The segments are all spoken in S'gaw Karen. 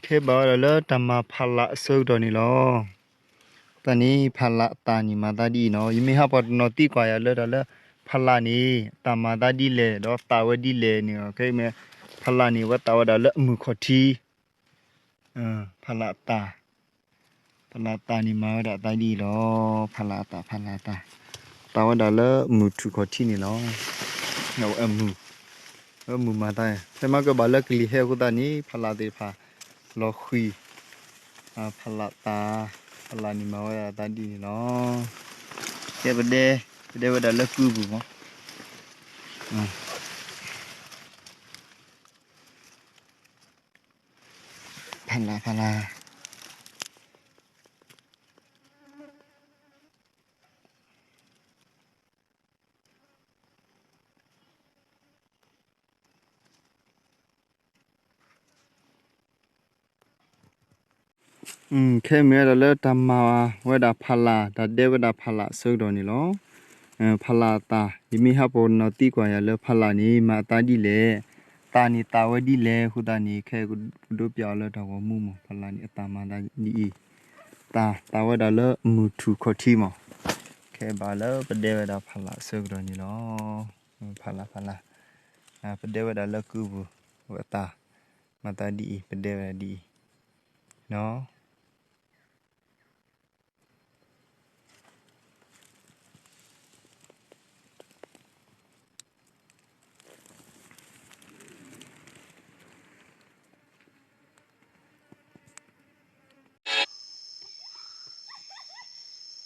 ခဲဘၣ်ဝဲဒၣ်လၢတၢ်မၤဖးလၢ်အဆၢကတီၢ်န့ၣ်လီၤ. တၢ်န့ၣ်ဖးလၢ်အတၢ်န့ၣ်မၤသးဒ်အံၤနီၤ, ယမ့ၢ်ဟးပှၤတနီၤသံကွၢ်ယၤလၢတၢ်လၢ ဖးလၢ်န့ၣ် တၢ်မၤသးဒ်လဲၣ် ဒီးသးဝဲဒ်လဲၣ်န့ၣ်, ခဲအံၤမ့ၢ် ဖးလၢ်န့ၣ် ဝဲသးဝဲဒၣ်လၢအမုၢ်ခီၣ်ထံး ဖးလၢ်အတၢ်, ဖးလၢ်အတၢ်န့ၣ်မၤဝဲဒၣ်အသးဒ်အံၤလီၤ. ဖးလၢ်အတၢ် ဖးလၢ်အတၢ်, သးဝဲဒၣ်လၢမုၢ်ထူၣ်ခီၣ်ထံးန့ၣ်လီၤ. အမုၢ်, အမုၢ်မၤသး, ဖဲမၤကဘၣ်လၢကလံၤဟဲအဃိသတးန့ၣ် ဖးလၢ်သ့ၣ်တဖၣ် လီၤဃံၤ, ဖးလၢ်အတၢ်, ဖးလၢ်န့ၣ်မၤဝဲဒၣ်အသးဒ်န့ၣ်လီၤ. ကဲပဒဲ, ပဒဲဝဲဒၣ်လၢကုပူၤမး. ဖးလၢ်, ဖးလၢ်. ခဲအံၤမ့ၢ်ဝဲဒၣ်လၢတၢ်မၤဝဲဒၣ်ဖးလၢ်, တၢ်ဒဲဝဲဒၣ်ဖးလၢ်အဆၢကတီၢ်န့ၣ်လီၤ. ဖးလၢ်အတၢ်, ယမ့ၢ်ဟးပှၤတနီၤသံကွၢ်ယၤလၢဖးလၢ်န့ၣ် မၤအသးဒ်လဲၣ်, သးန့ၣ်သးဝဲဒ်လဲၣ်အဃိသတးန့ၣ် ခဲအံၤပဒိးပျးအီၤလၢတၢ်ဂီၤမူမး, ဖးလၢ်န့ၣ်အတၢ်မၤသးဒ်အံၤ, တၢ်, သးဝဲဒၣ်လၢမုၢ်ထူၣ်ခီၣ်ထံးမး. ခဲအံၤဘၣ်လၢပဒဲဝဲဒၣ်ဖးလၢ်အဆၢကတီၢ်န့ၣ်လီၤ. ဖးလၢ်, ဖးလၢ်, ပဒဲဝဲဒၣ်လၢကုပူၤ, ဝဲအတၢ်, မၤသးဒ်အံၤ, ပဒဲဝဲဒၣ်ဒ်အံၤနီ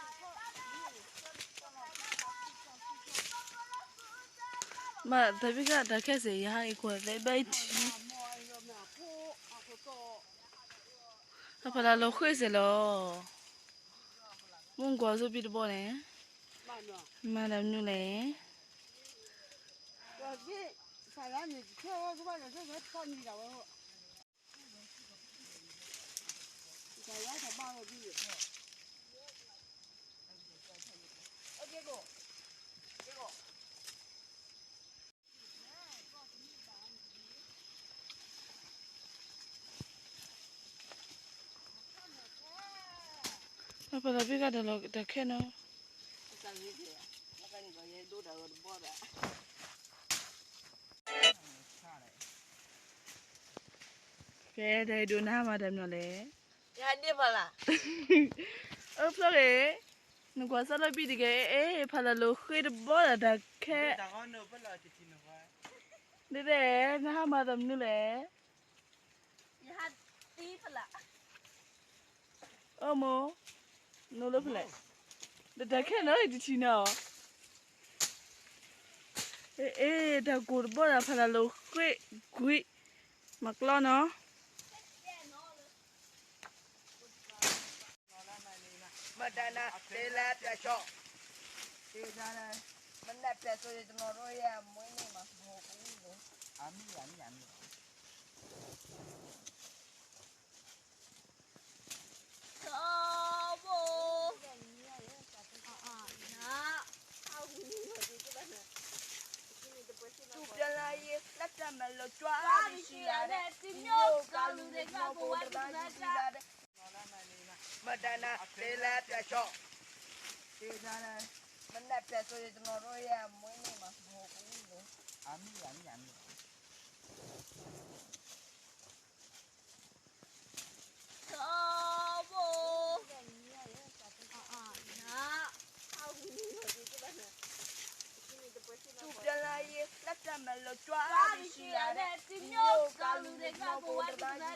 ၤ. မ့ၢ်တဘၣ်ကတၢၢ်ခဲစ့ၢ် ယဟဲအံၤကွၢ်သဲဘၣ်အံၤထံ, အဖးလၢ်လီၤဃ့ၢ်စ့ၢ်လီၤ, မ့ၢ်ကွၢ်ဆိပံတဘီန့ၣ်, မၤတၢ်မနုၤလဲၣ်. ပလီၤဘံၣ်ဂၤဒီးလီၤတၢ်ခဲနီၤ. ကဲ တၢ်အံၤဒိးနဟါမၤတၢ်မနုၤလဲၣ်. ယဟးဒ့ၣ်ဖးလၢ်, အၢဖျီၣ်ဂ့ၤ, နကွၢ်စၢ်လီၤဘံၣ်တဂ့ၤ, အ့ၣ် ဖးလၢ်လီၤဃ့ၢ်တဘီဒီးတၢ်ခဲ, ဒ်လဲၣ် နဟါမၤတၢ်မနုၤလဲၣ်. ယဟးဒ့ၣ်ဖးလၢ်, အၢမိၢ်, နအိၣ်လၢဖဲလဲၣ်, ဒီးတၢ်ခဲနီၤ ယတထံၣ်နၤအီၤ. အ့ၣ် တၢ်ကိၢ်တဘီဒီးဖးလၢ်လီၤဃ့ၢ်ကွံာ်, မၤကျီနီၤ. မတၤနၤ တဲလၢတၢ်ဆီၣ်, မနက်ဖြန်ဆိုရင် ကျွန်တော်တို့ရဲ့ မွေးနေ့မှာ မဟုတ်ဘူးလို့. အမီး အမီး အမီး. သူပြန်လာရင် လက်ထပ်မယ်လို့ ကြွားပြီးရှိလာတယ်. ဒီမျိုးကလူတွေက ဘဝတစ်ခုသာ မတၤနၤ တဲလၢတၢ်ဆီၣ်, မနက်ဖြန်ဆိုရင် ကျွန်တော်တို့ရဲ့ မွေးနေ့မှာ မဟုတ်ဘူးလို့. အမီး အမီး အမီး. သူပြန်လာရင် လက်ထပ်မယ်လို့ ကြွားပြီးရှိလာတယ်. ဒီမျိုးကလူတွေက ဘဝတစ်ခုသာ